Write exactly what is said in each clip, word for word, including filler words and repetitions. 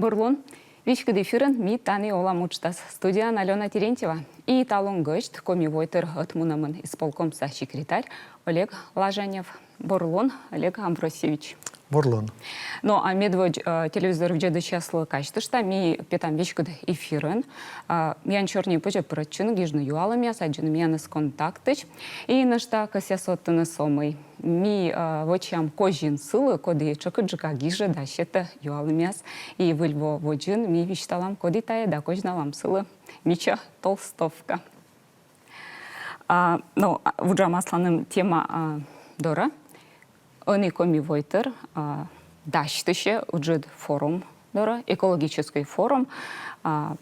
Бур лун. Веськыд эфирын «Ми тані олам» уджтас. Студияын Алёна Терентьева. И талун гӧсьт — Коми войтыр ӧтмунӧмын исполкомса секретарь Олег Лажанев. Бур лун, Олег Амвросьевич. Бур лун. Но а медводз, э, телевизор видзӧдысьяслы казьтышта, ми петам веськыд эфирын. А, миян сёрни позьӧ пырӧдчыны, гижны юалӧмъяс, аддзыны миянӧс Контактысь. И нӧшта кӧсъя содтыны со мый: ми, э, вӧчам козин сылы, коді тшӧкыдджыка гижӧ да сетӧ юалӧмъяс. И Выль во водзын ми висьталам, коді тайӧ, да козьналам сылы мича толстовка. А, но а, вуджам асланым тема, а, дорӧ. Ӧні Коми войтыр, а, дасьтысьӧ ыджыд форум дорӧ, экологическӧй форум. А,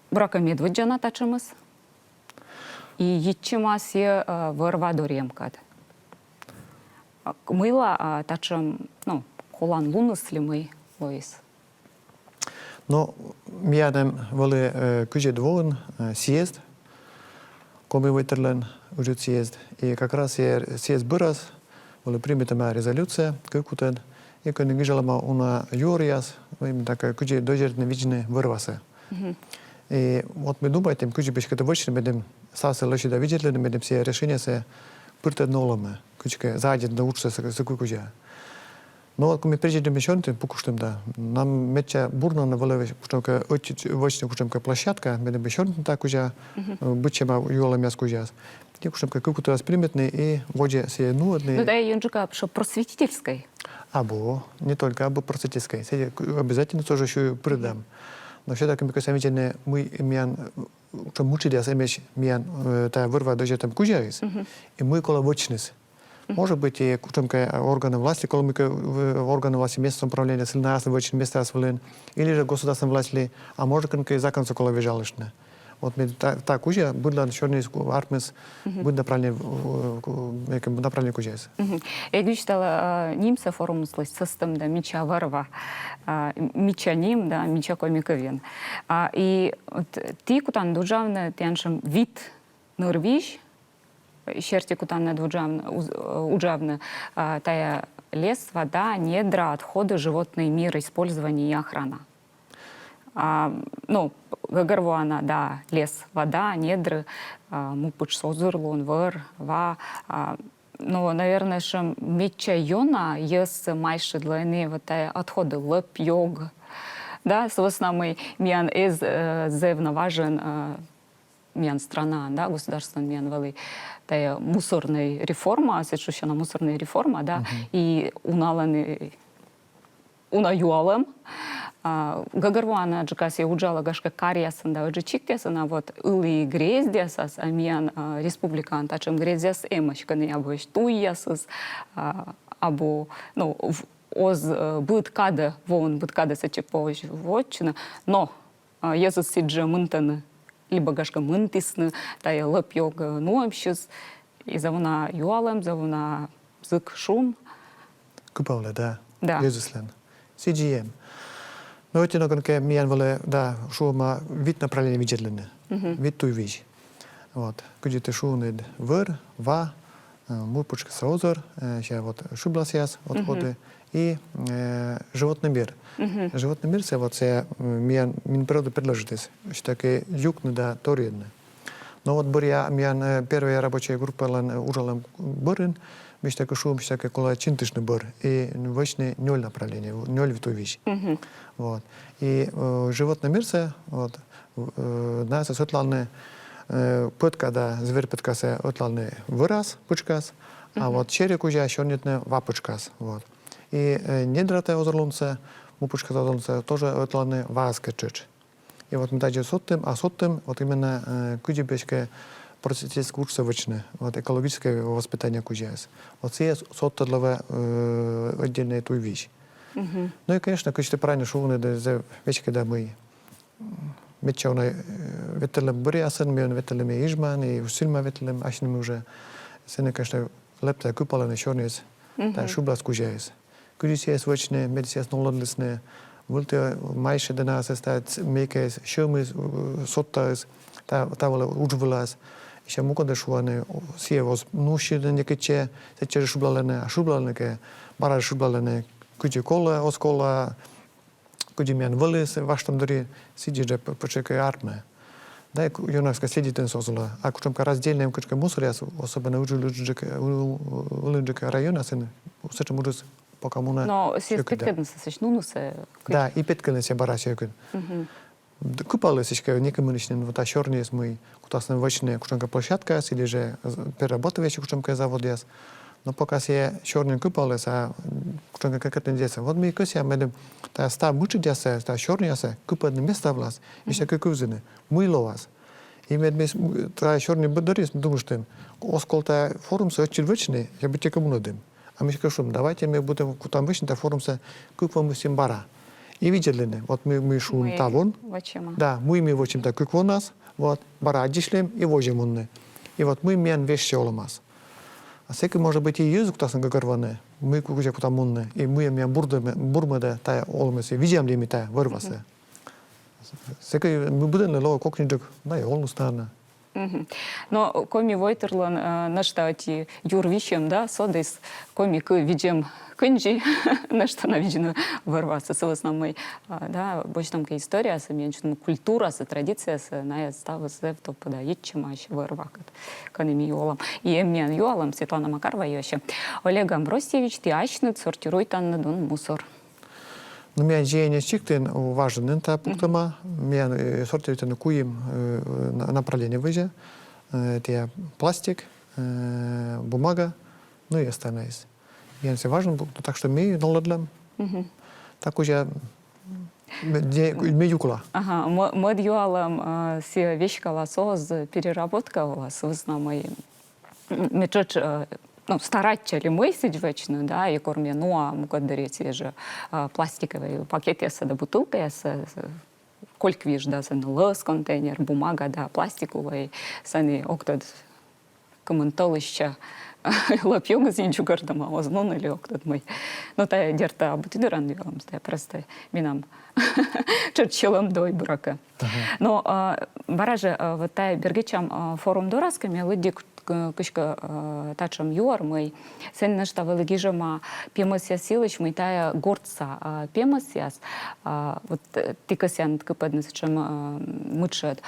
буракӧ, медводдзана татшӧмыс. И йитчӧма сійӧ, а, вӧр-ва дорйӧмкӧд. А, мыйла, а, татшӧм, ну, коланлуныс ли мый лоис? Но миян эм вӧлі, э, кызьӧд воын, э, съезд, Коми войтырлӧн ыджыд съезд. И как раз сійӧ съезд бӧрас вӧлі примитӧма резолюция кывкутӧн. И кӧні гижалӧма уна юӧръяс, и ми так, э, кыдзи дӧзьӧритны видзны вӧр-васӧ. И вот ми думайтім, кыдзи быттьӧкӧ вӧчны, медым ставсӧ лӧсьыда видзӧдлыны, медым сійӧ решениесӧ пыртӧдны олӧмӧ, кыдзкӧ заводитны уджсӧ сыкӧд кузя. Но вот кӧні ми президиумын сёрнитім, пукыштім да, нам медся бурна на вӧлі кутшӧмкӧ ӧтчыд вӧчны кутшӧмкӧ площадка, медым сёрнитны та кузя, э, быдсяма юалӧмъяс кузяс. И кутшӧмкӧ кывкутас примитны и водзӧ сійӧс нуӧдны. Ну да, и ёнджыка, чтоб просветительскӧй. Абу, не только абу просветительскӧй. Сійӧ к-, обязательно тоже ещё пырӧдам. Но всё-таки ми кӧсъям видзӧдны, мый миян, э, мытшӧдъяс эмӧсь миян, э, та вӧр-ва дӧзьӧритӧм кузяыс. И мый колӧ вӧчныс. Может быть, и кутшӧмкӧ органы власти, колӧ мыйкӧ, э, органы власти, местное самоуправление, сылы на аслыс вӧчны местаяс вылын, или же государственнӧй власть ли, а может, кӧнкӧ законсӧ колӧ вежалыштны. Вот ми та, та кузя быдлаын сёрниыс ку-, артмис быд направление, э, ку-, мыйкӧ направление кузяыс. Эг висьталӧ, а, нимсӧ форумыслысь, сӧстӧм да мича вӧр-ва, а, мича ним да мича коми кывйӧн. А, и вот ті кутанныд уджавны, тіян сэтшӧм вит нырвизь серти кутанныд уджавны, уз-, э, уджавны, а, тайӧ лес, вода, недра, отходы, животный мир, использование и охрана. А, ну, гӧгӧрвоана, да, лес, вода, недры, а, му пытшсӧ озырлун, вӧр, ва, а, но, наверное, сэтшӧм медся ёна йӧзсӧ майшӧдлӧ ӧні вот тайӧ отходы, лӧп-ёг. Да, сы вӧсна мый миян эз, э, зэв на важӧн, э, миян странаын, да, государствоын миян вӧлі тайӧ мусорнӧй реформа, сэтшӧм на мусорнӧй реформа, да, и уналӧн, э, уна юалӧм. А, гӧгӧрвоана, джыка сійӧ уджалӧ, гашкӧ, каръясын да ыджыд сиктъясын, а вот ылі грездъясас, а миян, а, республикаын татшӧм грездъяс эмӧсь, кӧні абуӧсь туйясыс, а, абу, ну, в-, оз, э, быд кадӧ, воын быд кадӧ сэтчӧ позь вӧчны, но а, йӧзыс сідзжӧ мынтӧны, либӧ, гашкӧ, мынтісны тайӧ лӧп-ёг, э, нуӧмысь, и зэв уна юалӧм, зэв уна зык шум. Кыпӧвлӧ, да. Да. Йӧзыслӧн. Сідзи эм. Но ӧти ногӧн кӧ миян вӧлі, да, шуӧма вит направление видзӧдлыны. Вит туйвизь. Вот. Кыдзи ті шуинныд, вӧр, ва, э, му пытшкӧсса озыр, э, сэсся вот шыбласъяс, отходы, и, э, животный мир. Животный мир — сійӧ вот сійӧ, м, миян Минприрода предложитіс, всё-таки юкны да торйӧдны. Но вот бӧръя миян, э, первая рабочая группалӧн, э, уджалӧм бӧрын ми всё-таки шуим, всё-таки колӧ чинтыштны бӧр и вӧчны нёль направление, нёль туйвизь. Вот. И, э, животный мирсӧ, вот, э, найӧс ӧтлалны, э, пӧтка да зверь пӧткасӧ ӧтлалны вӧрас пытшкас, а вот сери кузя сёрнитны ва пытшкас. Вот. И, э, недратӧ озырлунсӧ, му пытшкас озырлунсӧ тоже ӧтлалны ваыскӧд тшӧтш. И вот ми тадзи содтім, а содтім вот именно, э, кыдзи быттьӧкӧ просветительскӧй уджсӧ вӧчны, вот экологическӧй воспитание кузяыс. Вот сійӧ содтӧдлӧ, э, отдельнӧй туйвизь. Ну и, конечно, кыдз ті правильно шуинныд, да, зэв веськыда, мый медся уна, э, ветлӧдлӧм бӧръясын, ми он ветлӧдлім и Изьваын, и Усть-Цильмаӧ ветлӧдлім асьным уже. Сэні, конечно, лэптӧ кыпалӧны сёрниыс тайӧ шыблас кузяыс. Кыдзи сійӧс вӧчны, мед сійӧс нуӧдлісны, вылтӧ майшӧдны аслас тайӧ ц-, мыйкӧ сьӧмыс, э, содтаыс, та, та вылӧ удж вылас. Сэсся мукӧдысь шуӧны, о, сійӧ оз нуӧдчыны некытчӧ, сэтчӧ жӧ шыблалӧны, а шыблалӧны кӧ, бара жӧ шыблалӧны, кыдзи колӧ, оз колӧ, Кыдзи миян вӧлі важ томдырйи, сідзи жӧ п-, пытшкӧ артмӧ. Да, и ку-, ёнасӧ кӧ следитны оз ло. А кутшӧмкӧ раздельнӧй кутшӧмкӧ мусоръяс, особенно ыджыд-, ыджыдджык, э, у-, у-, улынджык районъясын, сэтшӧм уджыс пока мунӧ. Но сійӧс сьӧкыд да. Петкӧднысӧ, сэтшӧм нунысӧ. Да, и петкӧднысӧ бара сьӧкыд. Мгм. Д-, кыпалӧ сэтшӧмкӧ некымынысь нин, вот, а сёрниыс, мый кутасны вӧчны кутшӧмкӧ площадкаяс или же з-, перерабатывающий кутшӧмкӧ заводъяс. Но пока сійӧ сёрниын кыпалӧ, а, м, кутшӧмкӧ кӧ-, кӧть нин дзескӧ. Вот ми кӧсъям, медым тайӧ став мытшӧдъяссӧ, тайӧ сёрниассӧ кыпӧдны места вылас, и сэки кывзыны, мый лоас. И мед ми с-, м, тайӧ сёрни бу-, дырйиыс думыштім, оз ков тайӧ форумсӧ ӧтчыд вӧчны, я быттьӧкӧ мунӧдім. А ми сэки шуам, давайте ми будем кутам вӧчны тайӧ форумсӧ кык во мысти бара. И видзӧдлыны. Вот ми, ми шуам, мый тавун. Вӧчим. Да, мый ми вӧчим тайӧ кык вонас. Вот, бара аддзысьлім и водзӧ мунны. И вот мый миян вежсьӧ олӧмас. А сэки, может быть, и йӧз кутасны гӧгӧрвоны, мый ку-, кутас мунны. И мый миян бурдӧ-, бурмӧдӧ тайӧ олӧмыс, и видзӧдлам ли ми тайӧ вӧр-васӧ. Мгм. Сэки ми быдӧнлы лоӧ кокниджык, да и олысь, наверно. Мгм. Но Коми войтырлӧн, э, нӧшта ӧти юр висьӧм, да, содіс коми кыв видзӧм кындзи, нӧшта на видзӧны вӧр-васӧ, сы вӧсна мый, а, да, босьтам кӧ историясӧ, миян чуть культурасӧ, традициясӧ, найӧ ставыс зэв топыда йитчӧмаӧсь вӧр-вакӧд, кӧні ми юалам. И эм миян юалӧм, Светлана Макарова юасьӧ. Олег Амвросьевич, ті асьныд сортируйтанныд он мусор? Но миян зеяньӧн сиктын важӧн нин тайӧ пуктӧма, миян, э, сортируйтӧны куим, э, на-, направление вылӧ, э, тайӧ пластик, э, бумага, ну и остальное. Миян сійӧ важӧн пуктӧма, так что ми нуӧдлам. Мгм. Так уже ме-, де-, ме юкла. Ага, м-, мӧд юалӧм, э, сійӧ веськалас оз переработка вылас, сы вӧсна мый ме тшӧтш, э, ну, старайтча ли мый сідз вӧчны, да, и кор ме нуа мукӧддырйи сійӧ жӧ, э, пластиковӧй пакетъяссӧ да бутылкаяссӧ, э, кольквиж да, сэні лӧз контейнер, бумага да пластик улӧ, сэні ог тӧд, кымын тӧлысся лӧп-ёгыс нин чукӧртӧма, оз нуны ли ог тӧд мый. Но тайӧ, дерт, абу тідыран юалӧмыс, тайӧ просто менам тшӧтш сьӧлӧм дой, буракӧ. Ага. Но, а, бара жӧ, а, вот тайӧ бергӧдчан, а, форум дорас кӧ, ме лыдди к-, к-, кыськӧ, а, татшӧм юӧр, мый сэн нӧшта вӧлі гижӧма пемӧсъяс йылысь, мый тайӧ гортса, а, пемӧсъяс, а, вот, э, ті кӧсъянныд кыпӧдны сэтшӧм, а, мытшӧд.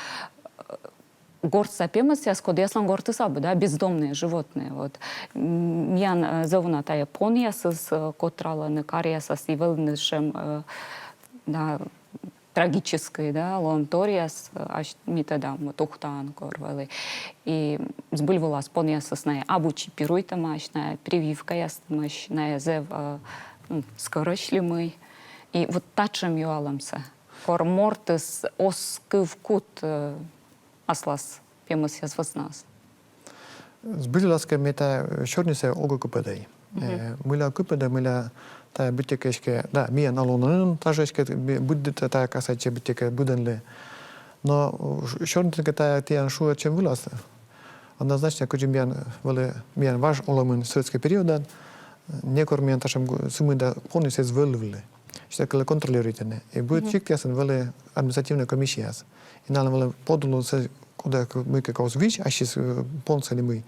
Гортса пемӧсъяс, кодъяслӧн гортыс абу, да, бездомные животные, вот. М, миян, э, зэв уна тайӧ понъясыс, э, котралӧны каръясас, и вӧліны сэтшӧм, э, да, трагическӧй, да, лоӧмторъяс, э, ась-, ми тӧдам, вот, Ухтаын кор вӧлі. И збыль вылас понъясыс найӧ абу чипируйтӧмаӧсь, найӧ прививкаястӧмаӧсь, найӧ зэв, э, м, скӧрӧсь ли мый. И вот татшӧм юалӧмсӧ. Кор мортыс оз кывкут, э, аслас пемӧсъяс вӧснаыс. Збыль вылас кӧ, ме тайӧ, э, сёрнисӧ ог кыпӧдӧй. Мгм. Э, мыйла кыпӧдӧй, мыйла тайӧ быттьӧкӧ эськӧ, да, миян оланінын тайӧ эськӧ бы-, быдтӧ, тайӧ касайтчӧ быттьӧкӧ быдӧнлы. Но, э, ш-, сёрнитӧн кӧ, тайӧ тіян шуӧдчӧм вылас. Однозначно, кыдзи миян, э, вӧлі, миян важ олӧмын советскӧй периодын, э, некор миян татшӧм гу-, сымында понйыс эз вӧлі. Сідзкӧ, лоӧ контролируйтны. И быд сиктъясын вӧлі административнӧй комиссияяс. И налӧн вӧлі подулын сійӧ, кодкӧ мыйкӧ кӧ оз видз ассьыс, э, понсӧ ли мый.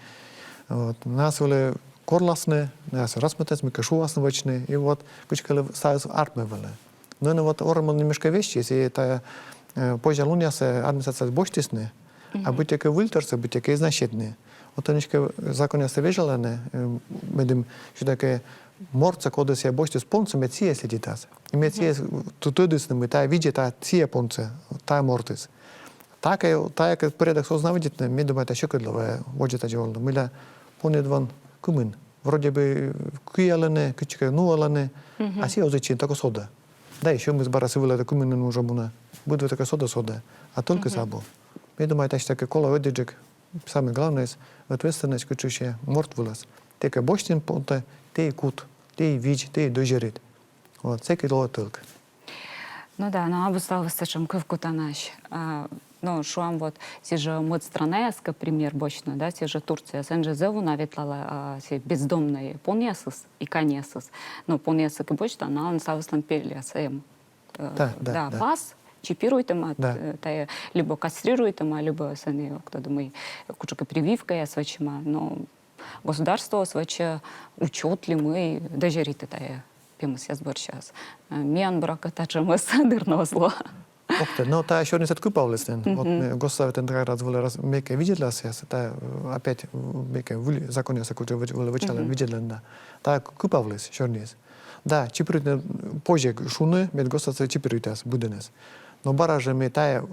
Вот. Найӧс вӧлі корласны, найӧс рассматривайтчисны, мыйкӧ шуасны вӧчны. И вот кыдзкӧ лоӧ ставыс артмӧ вӧлі. Но ӧні вот орӧмлун немножко вежсис, и тайӧ, э, позянлунъясӧ администрацияыс босьтісны, а быттьӧкӧ выльторсӧ быттьӧкӧ эз на сетны. Вот ӧні эськӧ законъяссӧ вежалӧны, э, медым всё-таки мортсӧ, кодӧс сійӧ босьтіс понсӧ, мед сійӧ следитас. И мед сійӧ тӧ-, тӧдіс нин, мый тайӧ видзӧ, тайӧ сійӧ понсӧ, тайӧ мортыс. Тайӧ кӧ, тайӧ кӧ порядоксӧ оз на вӧдитны, ме думайта, сьӧкыд лоӧ водзӧ тадзи овны. Мыйла понйыд вон кымын. Вроде бы кыялӧны, кыдзкӧ нуалӧны, а сійӧ оз ӧтчыд, только содӧ. Да, и сьӧмыс бара сы вылӧ да кымын нин уже мунӧ. Быд вӧтӧ кӧ, содӧ, содӧ. А толкыс абу. Ме думайта, тадзи кӧ колӧ ӧдйӧджык, самое главное, ответственность кутшӧмкӧ морт вылас. Тэ кӧ босьтін понтӧ, тэ и кут, тэ и видз, тэ и дӧзьӧрит. Вот, сэки лоӧ толк. Ну да, но абу ставыс сэтшӧм кывкутанаӧсь. А, но шуам, вот, сійӧ жӧ мӧд странаяс кӧ пример босьтны, да, сійӧ жӧ Турция, сэн жӧ зэв уна ветлалӧ, а, сійӧ бездомнӧй понъясыс и каньясыс. Но понъяссӧ кӧ босьтан, налӧн ставыслӧн пельяс эм. Э, да, да, да, да. Пас, чипируйтӧма, да, э, тайӧ либӧ кастрируйтӧма, либӧ сэні, ог тӧд мый, кутшӧмкӧ прививкаяс вӧчӧма, но государствоыс вӧчӧ учёт ли мый, дӧзьӧритӧ тайӧ пемӧсъяс бӧрсяыс. Э, миян, буракӧ, татшӧмыс дыр на оз ло. Ок тӧд, но тая сёрнисыд кыпавліс нин. Вот, э, Госсоветын как раз вӧлі раз мекӧд видзӧдласъяс, тая, э, опять, э, мекӧд выль законъяссӧ кутшӧмкӧ вӧ-, вӧ-, вӧчалӧм, видзӧдлӧм да. Тая кыпавліс сёрнис. Да, чипируйтны позьӧ шуны, мед Госсовет чипируйтас быдӧнӧс. Но бара жӧ ми тая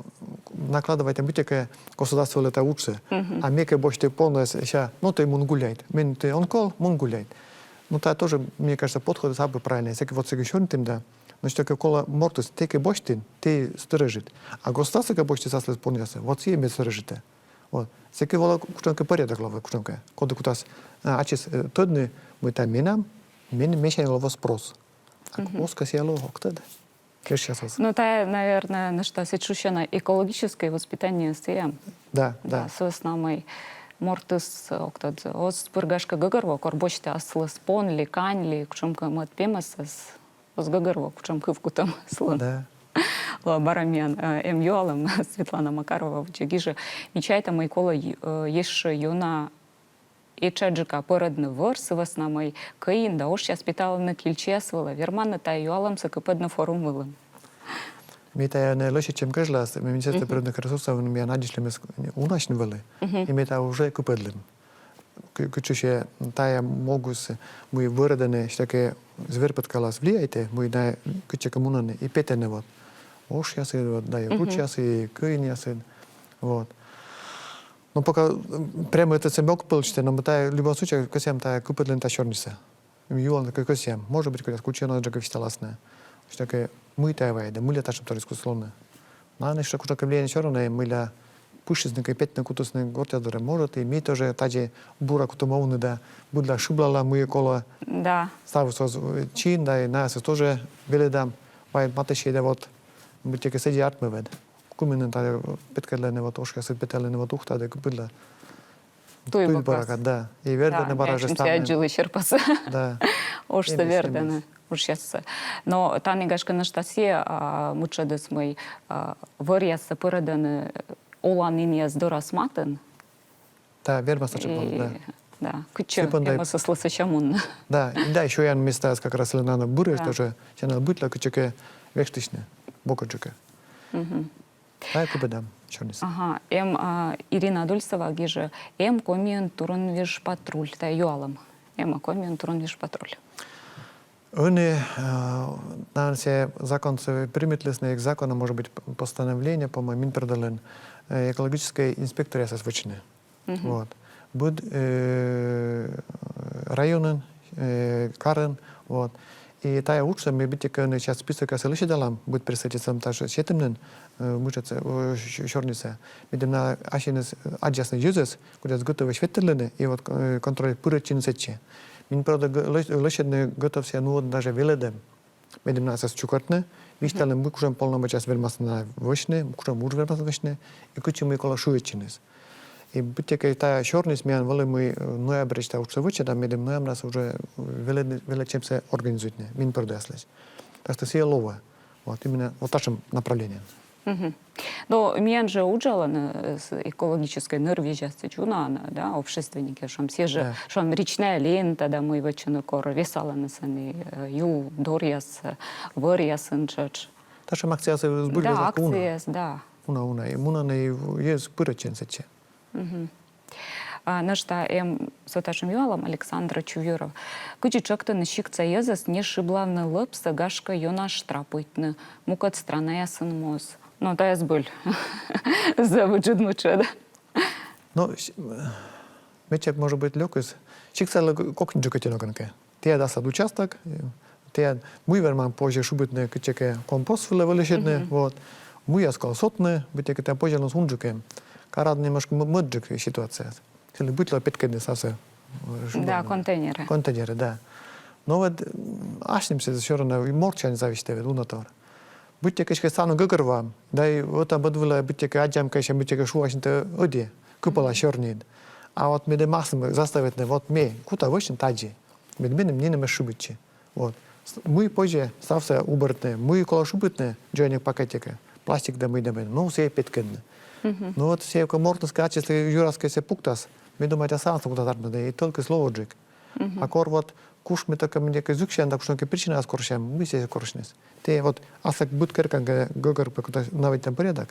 накладывайтам быттьӧкӧ государстволы тая уджсӧ. А мекӧд босьтӧ понъяс сэсся, ну, тэ мун гуляйт. Мен тэ он кол, мун гуляйт. Ну, тая тоже, мне кажется, подходыс абу правильнӧй. Сэки вот сэки сёрнитім да. Но всё-таки колӧ мортыс, тэ кӧ босьтін, тэ сторожит. А государство кӧ босьтіс аслыс понъяссӧ, вот сійӧ мед сторожитӧ. Вот. Сэки вӧлі кутшӧмкӧ порядок лоӧ, кутшӧмкӧ. Коді кутас, а, ачыс, э, тӧдны, мый тая менам, мен-, месянь лоӧ спрос. А оз кӧ сійӧ ло, ог тӧд. Кежитчас оз. Ну, тая, наверно, нӧшта сэтшӧм экологическӧй воспитание сійӧ. Да, да. Да, сы вӧсна мый мортыс, ог тӧд, оз пыр, гашкӧ, гӧгӧрво, кор босьтӧ аслыс пон ли, кань ли, кутшӧмкӧ мӧд пемӧсӧс. Оз гӧгӧрво, кутшӧм кывкутӧм сылӧн. Да. Лоӧ бара миян, э, эм юалӧм, Светлана Макарова вывті гижӧ. Ме чайта, мый колӧ, э, ещӧ ёна этшаджыка пӧрӧдны вӧр, сы вӧсна мый кӧин да ошъяс петалӧны кильчияс вылӧ. Верман-ӧ тая юалӧмсӧ кыпӧдны форум вылын? Ми тая нин лӧсьӧдчӧм кежлас, ми Министерство природных ресурсов, миян аддзысьлӧмыс унасьны вӧлі. И ми тая уже кыпӧдлім. Кы-, кытчӧкӧ тая могыс, мый вӧрӧдӧны, всё-таки звер пӧткалас влияйтӧ, мый на кытчӧкӧ мунӧны и петӧны вот. Ошъясыд, вот, да, и ручьясыд, и кӧинъясыд. Вот. Но пока, м, прямо это сійӧ ог пӧлысьты, но ми тая в любом случае кӧсъям тая кыпӧдлыны тая сёрнисӧ. Юалны кӧ-, кӧсъям. Может быть, кутшӧмкӧ сэтшӧм кӧ висьталасны. Всё-таки мый тая вайӧдӧ, мыйла татшӧм торйыс кутас лоны. Наверно, ещӧ кутшӧмкӧ влияние всё равно, мыйла пытшкӧсны кӧ, петны кутасны гортъяс дорӧ. Может, и ми тоже тадзи бура кутам овны да быдлаӧ шыблалам, мый колӧ. Да. Ставыс оз, э, чин да, и наясӧс тоже велӧдам. Вай матыстчӧй да вот, быттьӧкӧ сідзи артмӧ вед. Кымын нин тая петкӧдлӧны, вот ошъясыд петалӧны, вот Ухта да кыпыдлаӧ. Туй бокас. Туй бокас, да. И вердӧны бара жӧ ставным. Аддзылі серпасӧ. Да. Ошсӧ вердӧны, ошъяссӧ. Но тані, гашкӧ, нӧшта сійӧ, а, мытшӧдыс, мый, а, вӧръяссӧ пӧрӧдӧны оланінъяс дорас матын. Да, вермас татшӧм, да. Да, кытчӧ пемӧсыслы сэсся мунны. Да, и да, ещӧ ёна местаыс как раз лоӧ на бырӧ, тоже сяна быдлаӧ кытчӧкӧ вештысьны бокӧджыкӧ. Мгм. Тая кыпӧдӧм сёрнисӧ. Ага, эм, а, Ирина Дульцева гижӧ, эм Комиын турунвиж патруль, тая юалӧм. Эм-ӧ Комиын турунвиж патруль? Ӧні, э, наверно, сійӧ законсӧ примитлісны, эг законӧ, может быть, п-, постановление, по-моему, Минприродалӧн, э, экологическӧй инспекторъясӧс вӧчны. Вот. Быд, э, районын, э, карын, вот. И тая уджсӧ ми быттьӧкӧ ӧні сейчас списокъяссӧ лӧсьӧдалам, быд представительствоӧс тадз сетім нин, э, мытшӧдсӧ, э, с-, сёрнисӧ. Медым на ассьыныс, э, аддзасны йӧзӧс, кодъяс готовӧсь ветлыны, и вот, э, контроль пырӧдчыны сэтчӧ. Минприродалӧн г-, лӧ-, лӧсьӧдны готов сійӧ нуӧдны даже велӧдӧм. Медым на асьсӧ чукӧртны, висьталны, мый кутшӧм полномочияс вермас на вӧчны, кутшӧм удж вермас вӧчны, и кытчӧ мый колӧ шыӧдчыныс. И быттьӧкӧ тая сёрнис миян вӧлі, мый, э, ноябрьысь тая уджсӧ вӧчӧдам, медым ноябряс уже велӧд-, велӧдчӧмсӧ организуйтны Минприродаяслысь. Так что сійӧ лоӧ. Вот именно вот татшӧм направлениеӧн. Мгм. Но миян жӧ уджалӧны, э, с-, экологическӧй нырвизясӧ дзунаӧн, да, общественникъяс, шуам, сійӧ жӧ, шуам, речная лента, да, мый вӧчӧны, кор весалӧны сэні, э, ю доръяс, э, вӧръясын тшӧтш. Татшӧм акцияяс збыль. Да, весас уна. Акцияяс, да. Уна, уна. И мунӧны, и в-, йӧз пырӧдчӧны сэтчӧ. Мгм. А, нӧшта эм со татшӧм юалӧм, Александр Чувьюров. Кыдзи тшӧктыны сиктса йӧзӧс не шыблавны лӧпсӧ, гашкӧ, ёна штрапуйтны, мукӧд странаясын моз. Но тая збыль. Зэв ыджыд мытшӧд. Но, с-, медся, может быть, лёкыс. Сиктсалы г-, кокниджык ӧти ногӧн кӧ. Тіян аслад участок, э, тіян мый верман позьӧ шыбитны кытчӧкӧ компост вылӧ вӧлі сетны, вот. Мыйяс колӧ сотны, быттьӧкӧ тіян позьӧ лоны унджык эм. Карад немножко м-, мӧдджык ситуация. Сылы быть лоӧ петкӧдны ставсӧ, э, шыбитны. Да, контейнеры. Контейнеры, да. Но вот, м, асьнымсӧ всё равно и мортсянь зависит ведь, уна тор. Быттьӧкӧ эськӧ ставным гӧгӧрвоам, да и вот ӧта-мӧд вылӧ быттьӧкӧ аддзам кӧ, сэсся быттьӧкӧ шуам, что ӧдйӧ, кыпала сёрниыд. А вот медым асьным заставитны, вот ме кута вӧчны тадзи, мед меным нинӧм эз шыбитчы. Вот. С-, мый позьӧ ставсӧ уборитны, мый колӧ шыбитны, дзоньӧн пакетикӧ, пластик да мый да мый. Ну, сійӧ петкӧдны. Ну вот сійӧ кӧ мортыс кӧ ачыс юрас кӧ сійӧ пуктас, ме думайта, ставныслы кутас артмыны, и тӧлкыс лоӧ джык. А кор вот куш ми только мыйкӧ зыксям да кутшӧмкӧ причинаыс корсям, мый сійӧ корсьныс. Тэ вот аслас быд керкаын кӧ гӧгӧр пӧ кутас наводитан порядок,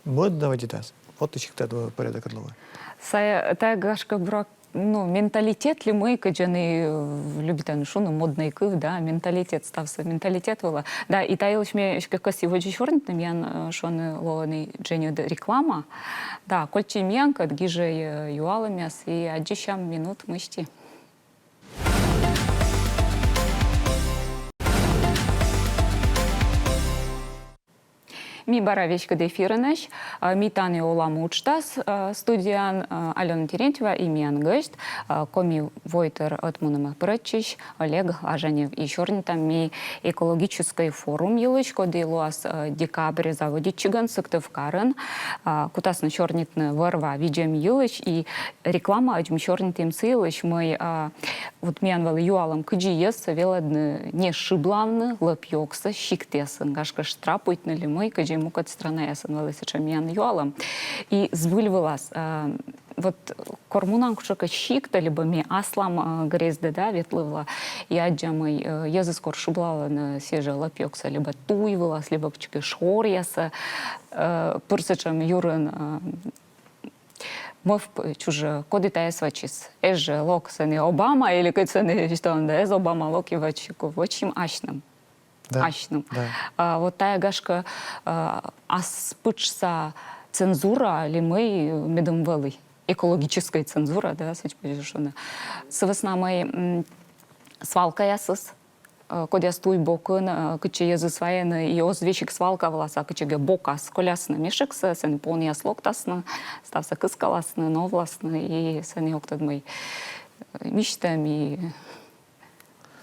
мӧд наводитас, вот и сиктад порядок лоӧ. Сійӧ, тайӧ, гашкӧ, буракӧ, ну, менталитет ли мый, кыдзи нӧ, э, любитан шуны, моднӧй кыв, да, менталитет, ставсӧ менталитет вылӧ. Да, и та йылысь ме эськӧ кӧсйи водзӧ сёрнитны, миян, э, шуны, лоӧ нин дженьыд реклама. Да, кольччӧй миянкӧд, гижӧй, э, юалӧмъяс и аддзысям минут мысти. Ми бара веськыд эфирынӧсь, а, «Ми тані олам» уджтас, а, студияын, а, Алёна Терентьева и миян гӧсть, а, «Коми войтыр» ӧтмунӧмӧ пырӧдчысь Олег Лаженев. И сёрнитам ми экологическӧй форум йылысь, коді лоас, а, декабрь заводитчигӧн Сыктывкарын. А, кутасны сёрнитны вӧр-ва видзӧм йылысь, и реклама ӧдйӧ ми сёрнитім сы йылысь, мый, а, вот миян вӧлі юалӧм, кыдзи йӧзсӧ велӧдны не шыблавны лӧп-ёгсӧ сиктъясын, гашкӧ, штрапуйтны ли мый, кыдзи мукӧд странаясын вӧлі сэтшӧм миян юалӧм. И збыль вылас, а, вот кор мунам кутшӧмкӧ сиктӧ, либӧ ми аслам, а, грездӧ, да, ветлывла, и аддза, мый, э, йӧзыс кор шыблалӧны сійӧ жӧ лӧп-ёгсӧ либӧ туй вылас, либӧ кутшӧмкӧ шоръясӧ, э, пыр сэтшӧм юрын, э, мӧвп чужӧ, коді тайӧс вӧчис. Эз жӧ лок сэні Обама или кӧть сэні, что он, да, эз Обама лок и вӧч, вӧчим асьным. Да. Асьным. Да. А, вот тайӧ, гашкӧ, а, ас пытшса цензура ли мый медым вӧлі. Экологическӧй цензура, да, сэтчӧ позьӧ шуны. Сы вӧсна мый, м, свалкаясыс, э, кодъяс туй бокын, э, кытчӧ йӧзыс вайӧны, и оз весиг свалка вылас, а кытчӧкӧ бокас колясны мешӧксӧ, сэн понъяс локтасны, ставсӧ кыскаласны, новласны, и сэн и ог тӧд мый, э, мисьтӧм и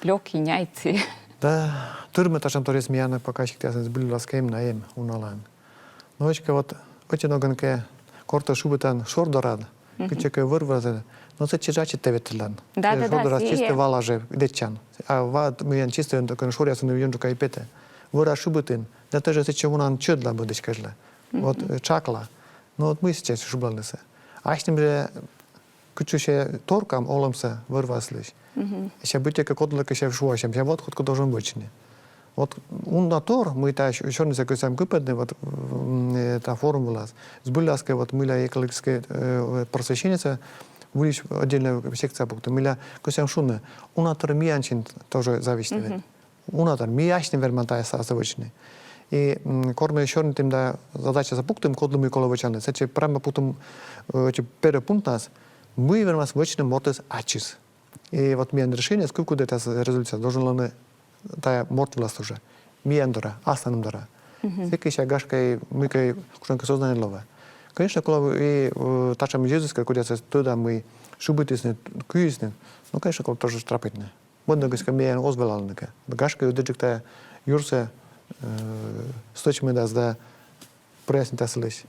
лёк и няйт и. Да, тырмӧ татшӧм торъяс миянӧ, пока сиктъясын збыль вылас кӧ эм на, эм уналаын. Но эськӧ вот ӧти ногӧн кӧ кор тэ шыбитан шор дорад, кытчӧкӧ вӧр вылас, но сэтчӧ жӧ ачыд тэ ветлан. Да, да, да, шор дорас чистӧ вала жӧ лэччан. А ва миян чистӧ, ногӧн шоръясын ёнджыка и петӧ. Вӧрас шыбитін, да тэ жӧ сэтчӧ унаӧн чӧдла, мӧдысь кежлӧ. Вот, э, тшакла. Но вот мый сэтчӧ шыблалнысӧ. Асьным жӧ кутшӧмкӧ торкам олӧмсӧ вӧр-ваыслысь. Мгм. Сэсся быттьӧкӧ кодлыкӧ сэсся шуасям, сэсся вот кодкӧ должен вӧчны. Вот уна тор, мый та сё-, сёрнисӧ кӧсъям кыпӧдны, вот, м, э, та форум вылас. Збыльысь кӧ, вот мыйла экологическӧй, э, просвещениесӧ выльысь отдельнӧй секция пуктӧ. Мыйла кӧсъям шуны, уна тор миянсянь тоже зависитӧ. Мгм. Уна тор, ми асьным вермам тайӧс асьным вӧчны. И, м, кор ми сёрнитім да задачасӧ пуктім, кодлы мый колӧ вӧчны, сэтчӧ прямо пуктім, э, эти первый пунктнас, мый вермас вӧчны мортыс ачыс. И вот миян решениеыс, кывкутӧс, резолюцияс должен лоны тайӧ морт вылас уже. Миян дорӧ, асланым дорӧ. Мгм. Сэки сэсся, гашкӧ, мыйкӧ кутшӧмкӧ сознание лоӧ. Конечно, колӧ и, э, татшӧм йӧзыс кӧ, кодъясӧс тӧдам, мый шыбитісны, кыисны. Ну, конечно, колӧ тоже штрапитны. Мӧд ногыс кӧ миян оз велалны кӧ. Гашкӧ, ӧдйӧджык тайӧ юрсӧ, э, стӧчмӧдас да прояснитас сылысь,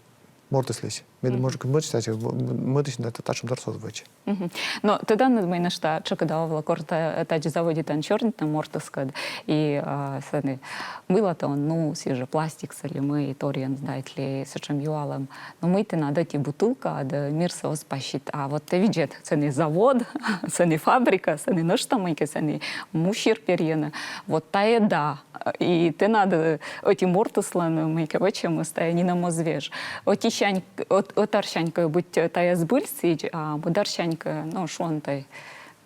мортыслысь. Мед, может, мӧдысь, мӧдысь да татшӧм торсӧ оз вӧч. Мгм. Но тӧданныд, мый нӧшта тшӧкыда овлӧ, кор та-, тадзи заводитан сёрнитны мортыскӧд. И, а, сэні, мыйла тэ он, ну, сійӧ жӧ пластиксӧ ли мый торйӧн сдайтлі, сэтшӧм юалӧм. Но мый тэнад ӧти бутылкаыд мирсӧ оз пасйыд. А вот тэ видзӧд, сэні завод, сэні фабрика, сэні нӧшта мыйкӧ, сэні мусир перйӧны. Вот тайӧ да. И тэнад ӧти мортыслӧн мыйкӧ вӧчӧмыс тайӧ нинӧм оз веж. Ӧтисянь, ӧт-, ӧтарсянь кӧ быть тайӧ збыль сідз, а мӧдарсянь кӧ, ну, шуан тай,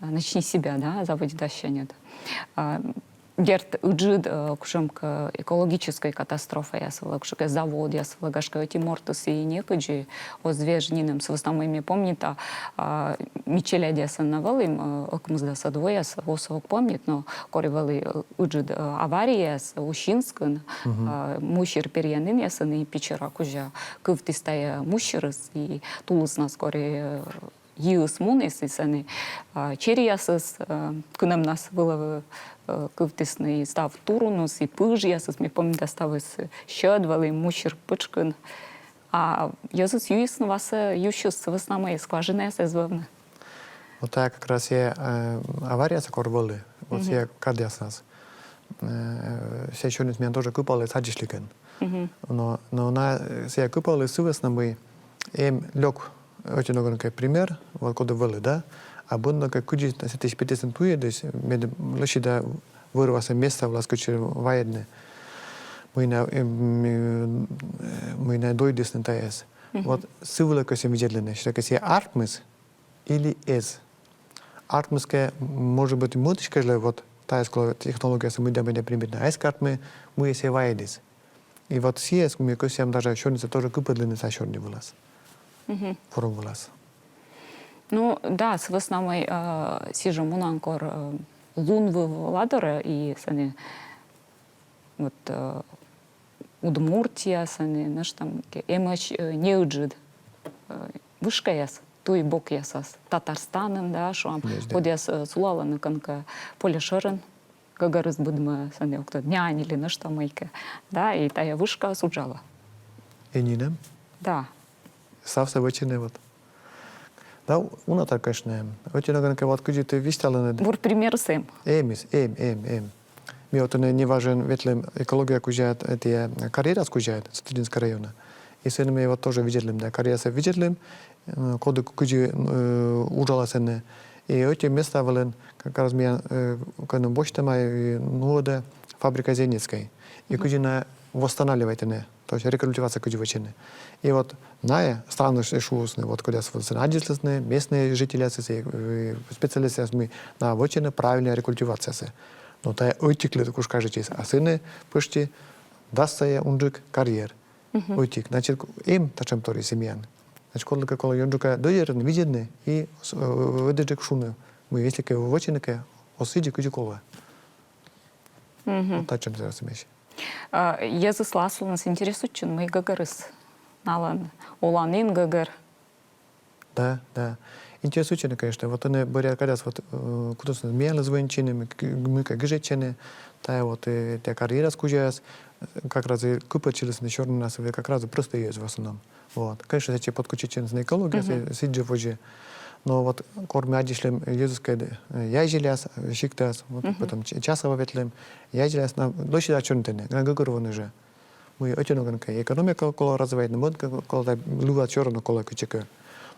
начни с себя, да, заводит ассяньыд. А, дерт, ыджыд, э, кутшӧмкӧ экологическӧй катастрофаяс вылӧ, кутшӧмкӧ заводъяс вылӧ, гашкӧ, ӧти мортыс и некыдзи оз веж нинӧм. Сы вӧсна мый ме помнита, а, ми челядьясӧн на вӧлім, э, ӧкмысдасӧд вояс, во сійӧ ог помнит, но кор вӧлі, э, ыджыд, э, аварияяс Усинскын, а, мусир перъянінъясын, и Пичора кузя кывтіс тайӧ мусирыс, и тулыснас кор, э, йиыс муніс, и сэні, а, чериясыс, э, кынӧмнас вылӧ, э, кывтісны, и став туруныс, и пыжъясыс, ме помнита, ставыс сьӧд вӧлі мусир пытшкын. А йӧзыс юисны васӧ юсьыс, сы вӧсна мый скважинаяс эз вӧвны. Вот тайӧ как раз и, э, аварияяс кор вӧлі, вот сійӧ кадъяснас. Э, сійӧ сёрниыс миян тоже кыпаліс аддзысьлігӧн. Но, но на, э, сійӧ кыпаліс сы вӧсна мый эм лёк ӧти ногӧн кӧ пример, вот коді вӧлі, да. А быдмӧ кӧ, кыдзи сэтысь петісны туйӧдысь, медым лӧсьыда вӧр-васӧ места вылас кыдзи вайӧдны. Мый на, эм, э, мый на дойдісны тайӧс. Вот сы вылӧ кӧсъям видзӧдлыны, что кӧ сійӧ артмис или эз. Артмис кӧ, может быть, мӧдысь кежлӧ, вот тайӧс колӧ технологиясӧ мыйда-мыйда примитны, а эз кӧ артмы, мый сійӧ вайӧдіс. И вот сійӧс ми кӧсъям даже сёрнисӧ тоже кыпӧдлыны сійӧ сёрни вылас. Форум вылас. Ну, да, сы вӧсна мый, э, сідз жӧ мунан кор, э, лунвыв ладорӧ и сэні вот, э, Удмуртия, сэні нӧшта мыйкӧ, эмӧсь, э, неыджыд, э, вышкаяс, туй бокъясас, Татарстанын, да, шуам, кодъяс, э, сулалӧны кӧнкӧ поле шӧрын, гӧгӧрыс быдмӧ, сэні, ог тӧд, нянь или нӧшта мыйкӧ, да, и тайӧ вышкаыс уджалӧ. И нинӧм? Да. Ставсӧ вӧчӧны вот. Да, уна тадз, конечно, эм. Ӧти ногӧн кӧ, вот кыдзи ті висьталінныд. Бур примерыс эм. Эмыс, эм, эм, эм. Ми вот ӧні неважӧн ветлім экология кузя, эти, э, карьераяс кузя, Сытыдинскӧй районын. И сэні ми вот тоже видзӧдлім, да, карьераяссӧ видзӧдлім, э, коді кыдзи, э, уджалӧ сэні. И ӧти места вылын как раз миян, э, кӧні босьтӧма и нуӧдӧ фабрика «Зенитскӧй». И кыдзи найӧ восстанавливайтӧны, то есть рекультивация кыдзи вӧчӧны. И вот найӧ, ставныс шуисны, вот кодъяс вот сэні аддзысисны, местнӧй жительясыс, э, специалистъяс, мый найӧ вӧчӧны правильнӧй рекультивациясӧ. Но тайӧ ӧтиклы куш кажитчис, а сэні пӧшти дас сайӧ унджык карьер. Ӧтик. Значит, эм татшӧм тор и семьяын. Значит, кодлыкӧ колӧ ёнджыка дӧзьӧрны, видзӧдны и с-, э, ӧдйӧджык шуны, мый если кӧ вӧчӧны кӧ, оз сідзи, кыдзи колӧ. Вот татшӧм тор и семьяӧн. А йӧзыслы аслыныс интересуйтчӧны, мый гӧгӧрыс налӧн, оланін гӧгӧр? Да, да. Интересуйтчӧны, конечно. Вот ӧні бӧръя кадас вот, э, кутісны миянлы звонитчыны, мыйкӧ, мыйкӧ гижӧдчыны, тайӧ вот, э, тайӧ карьераяс кузяс, э, как раз и кыпӧдчылісны сёрнинас, как раз и простӧй йӧз в основном. Вот. Конечно, сэтчӧ подключитчӧны экологияс, э, сідзи водзӧ. Но вот кор ми аддзысьлім йӧзыскӧд, э, Язеляс, э, сиктас, вот, потом Ч-, Часовӧ ветлім, Язеляс на лӧсьыда чорнитӧны, на гӧгӧрвоӧны жӧ. Мый ӧти ногӧн кӧ экономика колӧ развивайтны, мӧд кӧ колӧ, да, лыаӧн всё равно колӧ кытчӧкӧ.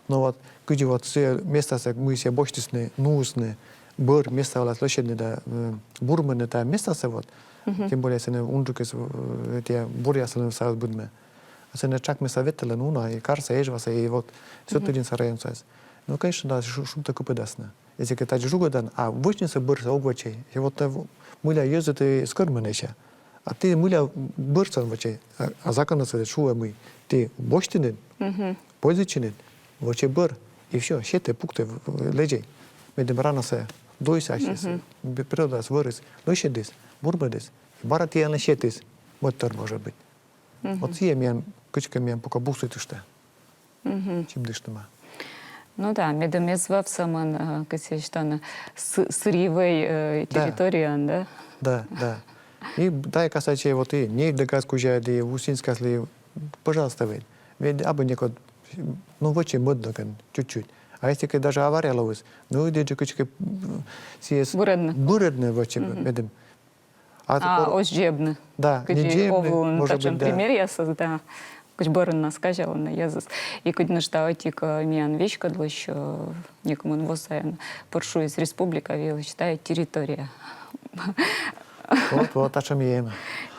Но вот кыдзи вот сійӧ местасӧ, мый сійӧ босьтісны, нуисны, бӧр места вылас лӧсьӧдны да, э, бурмӧдны тайӧ местасӧ вот. Тем более сэні унджыкыс, э, тайӧ буръяс нин саяс быдмӧ. А сэні тшак места ветлӧны уна, и карсӧ, Эжвасӧ, и вот Сытыдинса районсас. Ну, конечно, да, шу-, шумтӧ кыпӧдасны. Если кӧ тадзи жугӧдан, а вӧчнысӧ бӧрсӧ ог вӧчӧй. И вот, э, в-, мыйла йӧзыд и скӧрмӧны сэсся. А ті мыйла бӧрсӧ ог вӧчӧй. А, а законыс шуӧ, мый ті босьтінныд, пользуйтчинныд, вӧчӧй бӧр. И всё, сетӧй, пуктӧй, в-, в-, лэдзӧй. Медым ранасӧ дойыс ассьыс, б-, природаас вӧрыс лӧсьӧдіс, бурмӧдіс. И бара тіянлы сетіс, мӧдтор, может быть. Вот сійӧ миян, кыдзкӧ миян пока буксуйтыштӧ. Сибдыштӧма. Ну да, медым эз вӧв сӧмын, э, кыдз шуӧны, сы-, сырьевӧй, э, территорияын, да? Да, да. И тайӧ касайтчӧ вот и нефть да газ кузяыд, и Усинскаслы, пожалуйста, ведь. Ведь абу некод, ну, вӧчӧй мӧд ногӧн, чуть-чуть. А если кӧ даже авария лоис, ну, и даже кыдзкӧ, м, сійӧс бырӧдны. Бырӧдны вӧчӧй, медым. А, а, оз дзебны. Да, не дзебны, овлӧ, может быть, да. Татшӧм примеръясыс, да. Кыдз бӧрыннас казялӧны йӧзыс. И кыдз нӧшта ӧтик, э, миян веськӧдлысь, э, некымын во сайын пыр шуис: республика велӧдчӧ, тайӧ территория. Вот, вот, татшӧм и эм.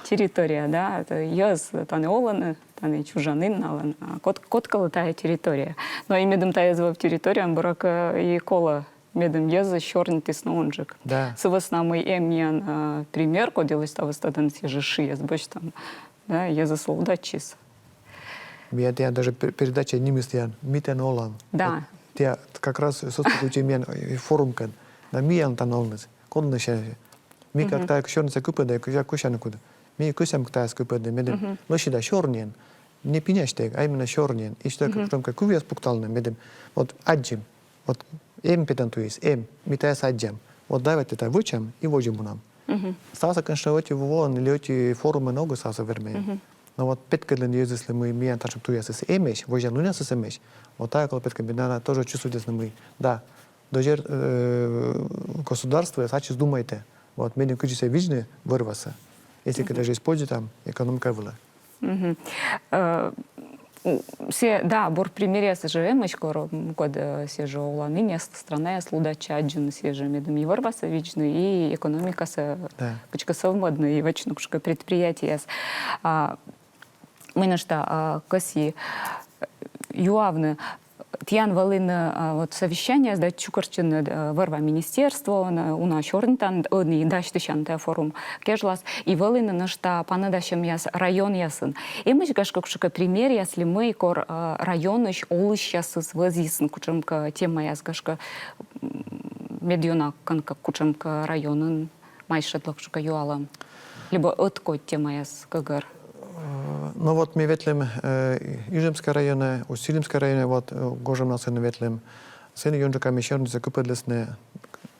Территория, да, это йӧз, тані олӧны, тані чужанін налӧн, а код-, кодкӧлы тайӧ территория. Но и медым тайӧ эз вӧв территория, буракӧ, и колӧ медым йӧзыс сёрнитісны унджык. Да. Сы вӧсна мый эм миян, э, пример, кодъяслысь ставыс тӧдан, сійӧ жӧ шыяс босьтӧм. Да, йӧзыслы удайтчис. Миян тіян даже пер-, передача нимыс тіян «Ми тані олам». Да. Вот тіян как раз состыкуйтчӧ миян, э, форум кӧн. Да, миян тані оланыс. Кодлысь. Ми как так сёрнисӧ кыпӧдам, кузя кӧсъяны кодь. Ми кӧсъям тайӧс кыпӧдны, медым лӧсьыда сёрниӧн. Не пинястӧг, а именно сёрниӧн. И сідзкӧ, кутшӧмкӧ кывъяс пукталны, медым. Вот аддзим. Вот эм петкӧдлан туйыс, эм, ми тайӧс аддзам. Вот давайте тайӧс вӧчам и водзӧ мунам. Ставсӧ, конечно, ӧти воын или ӧти форумын ог ставсӧ вермӧй. Но вот петкӧдлыны йӧзыслы, мый миян татшӧм туйясыс эмӧсь, водзӧ лунъясыс эмӧсь. Вот тайӧ колӧ петкӧдлыны, медым найӧ тоже чувствуйтісны, мый, да, дӧзьӧр, э, государствоыс ачыс думайтӧ. Вот, медым кыдзи сійӧс видзны вӧр-васӧ. Если кӧ даже используйтам экономика вылӧ. Э, Сійӧ, да, бур примеръяс жӧ эмӧсь, кор мукӧд, э, сійӧ жӧ оланінъяс, странаяс лудӧдчӧ, аддзыны сійӧ жӧ, медым и вӧр-васӧ видзны, и экономикасӧ, да, кыдзкӧ сӧвмӧдны, и вӧчны кутшӧмкӧ предприятиеяс. А, мый нӧшта, а, кӧсйи юавны. Тіян вӧліны, а, вот, совещаниеяс да чукӧртчинныд, э, вӧр-ва министерствоын, э, уна сёрнитанныд, ӧні дасьтысянныд тайӧ форум кежлас, и вӧліны нӧшта паныдасьӧмъяс районъясын. Эмӧсь, гашкӧ, кутшӧмкӧ примеръяс ли мый, кор, э, районысь олысьясыс вӧзйисны кутшӧмкӧ темаяс, гашкӧ, м, медъёна кӧнкӧ кутшӧмкӧ районын майшӧдлӧ кутшӧмкӧ юалӧм либӧ ӧткодь темаяс гӧгӧр. Э, ну вот ми ветлім, э, Ижемскӧй районӧ, Усть-Цилемскӧй районӧ, вот, э, гожӧмнас ветлім. Сэні ёнджыка ми сёрнитім, кыпӧдлісны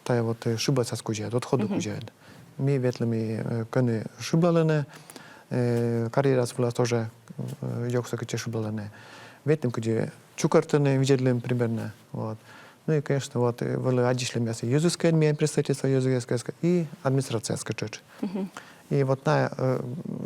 тайӧ вот, э, шыбласяс кузя, отходы кузя. Ми ветлім и, э, кӧні шыблалӧны, э, карьераяс вылас тоже, э, ёгсӧ кытчӧ шыблалӧны. Ветлім кыдзи чукӧртны, видзӧдлім примерно, вот. Ну и, конечно, вот, э, вӧлі аддзысьлӧмъяс йӧзыскӧд, миян представительство йӧзыскӧд и администрацияыскӧд тшӧтш. И вот найӧ, э,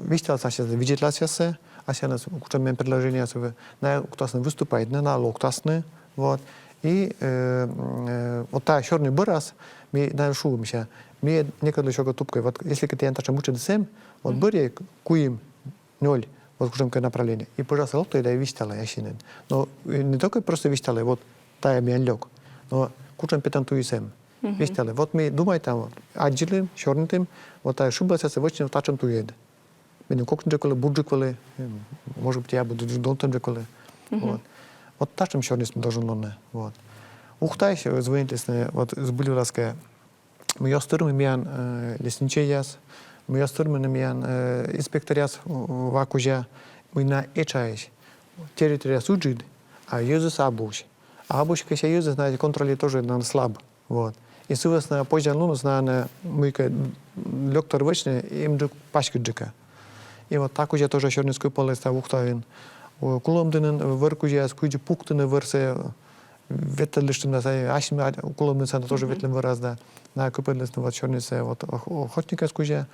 висьталасны асьныс видзӧдласъяссӧ, асьныс кутшӧм миян предложениеяс, найӧ кутасны выступайтны, найӧ локтасны, вот. И, э, м, э, вот тайӧ сёрни бӧрас ми найӧс шуим сэсся, ми некодлы сё кӧ тупкӧй, вот если кӧ тіян татшӧм мытшӧдыс эм, вот бӧрйӧй куим, нёль, вот кутшӧмкӧ направление. И, пожалуйста, локтӧй да висьталӧй асьныс. Но, э, не только просто висьталӧй, вот тайӧ миян лёк, но кутшӧм петан туйыс эм. Висьталӧй. Вот ми думайтам, аддзылім, сёрнитім, вот тайӧ шыбласяссӧ вӧчны вот татшӧм туйӧд. Меным кокньыджык вӧлі, бурджык вӧлі, м, может быть, я буду донтӧмджык вӧлі. Вот. Вот татшӧм сёрнисны должен лоны. Вот. Ухтаысь, э, звӧнитлісны, вот, збыль вылас кӧ, мый оз тырмы миян, э, лесничӧйяс, мый оз тырмыны миян, э, инспекторъяс, э, ва кузя, мый найӧ этшаӧсь. Территорияыс ыджыд, а йӧзыс абуӧсь. А абуӧсь кӧ сэсся йӧзыс, найӧ контроль тоже, наверно, слаб. Вот. И сы вӧсна позянлуныс найӧ мыйкӧ лёктор вӧчны эмджык паськыдджыка. И вот та кузя тоже сёрнисны кыпӧдлісны Ухтаын. О, Кулӧмдінын вӧр кузяс, кыдзи пуктыны вӧрсӧ, ветлӧдлыштны да, сійӧ асьным, а, Кулӧмдінсӧ тоже ветлім вӧрас да. Найӧ кыпӧдлісны вот сёрнисны вот ох-, охотникъяс кузя.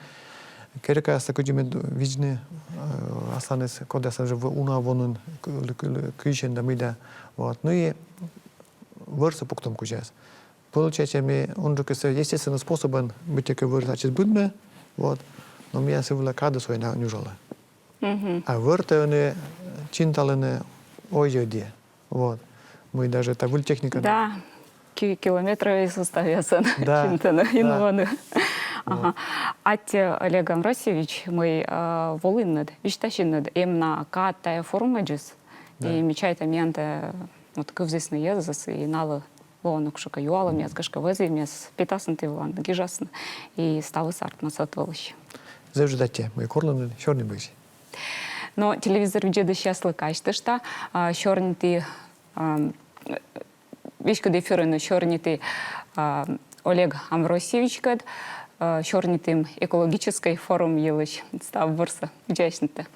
Керкаяссӧ кыдзи мед видзны, э, асланыс, кодъясӧн жӧ в-, уна вонын, кы-, кы-, кыйсьӧн да мый да. Вот. Ну и вӧрсӧ пуктӧм кузяс. Получается, ми унджыкыс естественным способом быттьӧкӧ вӧрыс ачыс быдмӧ, вот. Но миян сы вылӧ кадыс ӧні нюжалӧ. А вӧртӧ ӧні чинталӧны ой ӧдйӧ. Вот. Мый даже та выль техника. Да, ки-, километровӧй составъясӧн чинтӧны, да, инмӧны. Ага. Аттьӧ, Олег Амвросьевич, мый, э, волінныд, висьтасинныд эм на кад тайӧ форумӧдзыс. Да. И ме чайта, миянтӧ вот кывзісны йӧзыс, и налы лоӧны кутшӧмкӧ юалӧмъяс, гашкӧ, вӧзйӧмъяс, петасны ті вылын, гижасны, и ставыс артмас ӧтвылысь. Зэв ыджыд аттьӧ, мый корлінныд, сёрни быть. Но телевизор видзӧдысьяслы казьтышта, а, сёрниті, а, веськыд эфирын сёрниті, а, Олег Амвросьевичкӧд, а, сёрнитім экологическӧй форум йылысь. Став бурсӧ, видзӧдысьясӧс.